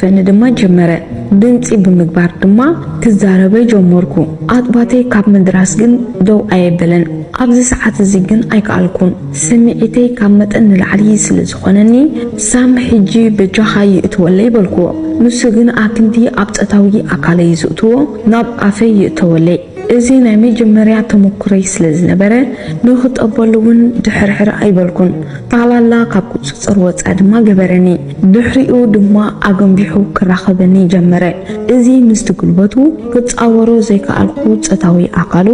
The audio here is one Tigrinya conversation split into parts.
ክደግፈኒ ድማ ጀመረ። ድምጺ ብምግባር ድማ ክዛረበ ጀመርኩ። ኣጥባተይ ካብ ምድራስ ግን ደው ኣየበለን። ኣብዚ ሰዓት እዚ ግን ኣይከኣልኩን። ስምዒተይ ካብ መጠን ንላዕሊ ስለ ዝኾነኒ፣ ሳም ሕጂ በጃኻ ይእትወለይ በልኩዎ። ንሱ ግን ኣክንዲ ኣብ ጸታዊ ኣካለይ ዝእትዎ ናብ ኣፈይ ይእተወለይ። እዚ ናይ መጀመርያ ተመኩረይ ስለ ዝነበረ፣ ንኽጠበሉ እውን ድሕርሕር ኣይበልኩን። ታላላ ካብ ቁጽጽር ወጻ ድማ ገበረኒ። ድሕሪኡ ድማ ኣገንቢሑ ክራኸበኒ ጀመረ። እዚ ምስቲ ጉልበቱ ክጻወሮ ዘይከኣልኩ ጾታዊ ኣካሉ፣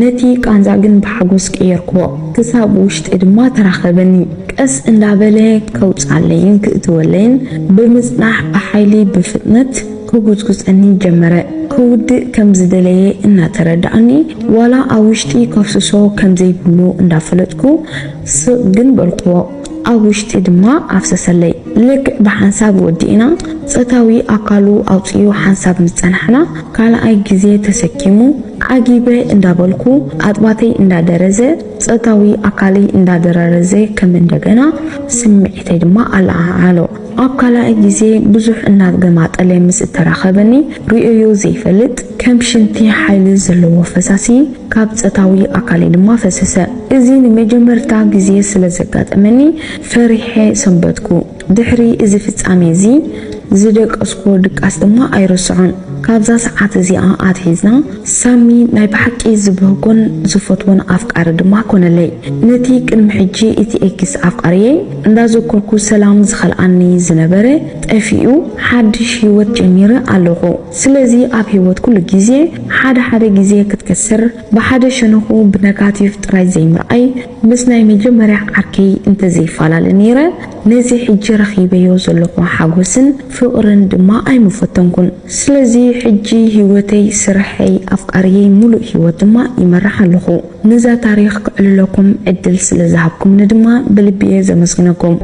ነቲ ቃንዛ ግን ብሓጎስ ቀየርክዎ። ክሳብ ውሽጢ ድማ ተራኸበኒ። ቀስ እንዳበለ ከውጻለይን ክእትወለይን ብምጽናሕ ብሓይሊ ብፍጥነት ክጉጽጉጸኒ ጀመረ። ክውድእ ከም ዝደለየ እናተረዳኣኒ፣ ዋላ ኣብ ውሽጢ ከፍስሶ ከም ዘይብሉ እንዳፈለጥኩ ስቕ ግን በልክዎ። ኣብ ውሽጢ ድማ ኣፍሰሰለይ። ልክዕ ብሓንሳብ ወዲእና ጸታዊ ኣካሉ ኣውጺኡ ሓንሳብ ምስ ጸናሕና፣ ካልኣይ ግዜ ተሰኪሙ ዓጊበ እንዳበልኩ ኣጥባተይ እንዳደረዘ፣ ጸታዊ ኣካለይ እንዳደራረዘ ከም እንደገና ስምዒተይ ድማ ኣለዓዓሎ። ኣብ ካልኣይ ግዜ ብዙሕ እናገማጠለ ምስ እተራኸበኒ ርእዮዮ ዘይፈልጥ ከም ሽንቲ ሓይሊ ዘለዎ ፈሳሲ ካብ ጸታዊ ኣካለይ ድማ ፈሰሰ። እዚ ንመጀመርታ ግዜ ስለ ዘጋጠመኒ ፈሪሐ ሰንበትኩ። ድሕሪ እዚ ፍጻሜ እዚ ዝደቀስኩ ድቃስ ድማ ኣይረስዖን። ካብዛ ሰዓት እዚኣ ኣትሒዝና ሳሚ ናይ ብሓቂ ዝብህጎን ዝፈትዎን ኣፍቃሪ ድማ ኮነለይ። ነቲ ቅድሚ ሕጂ እቲ ኤክስ ኣፍቃሪየይ እንዳዘከርኩ ሰላም ዝኸልኣኒ ዝነበረ ጠፊኡ ሓድሽ ህይወት ጀሚረ ኣለኹ። ስለዚ ኣብ ህይወት ኩሉ ግዜ ሓደ ሓደ ግዜ ክትከስር፣ ብሓደ ሸነኹ ብነጋቲቭ ጥራይ ዘይምርኣይ ምስ ናይ መጀመርያ ዓርከይ እንተዘይፈላለ ነይረ፣ ነዚ ሕጂ ረኺበዮ ዘለኹ ሓጎስን ፍቕርን ድማ ኣይምፈተንኩን። ስለዚ ሕጂ ህይወተይ፣ ስርሐይ፣ ኣፍቃሪየይ፣ ሙሉእ ህይወት ድማ ይመርሕ ኣለኹ። ነዛ ታሪኽ ክዕልለኩም ዕድል ስለ ዝሃብኩምኒ ድማ ብልቢ እየ ዘመስግነኩም።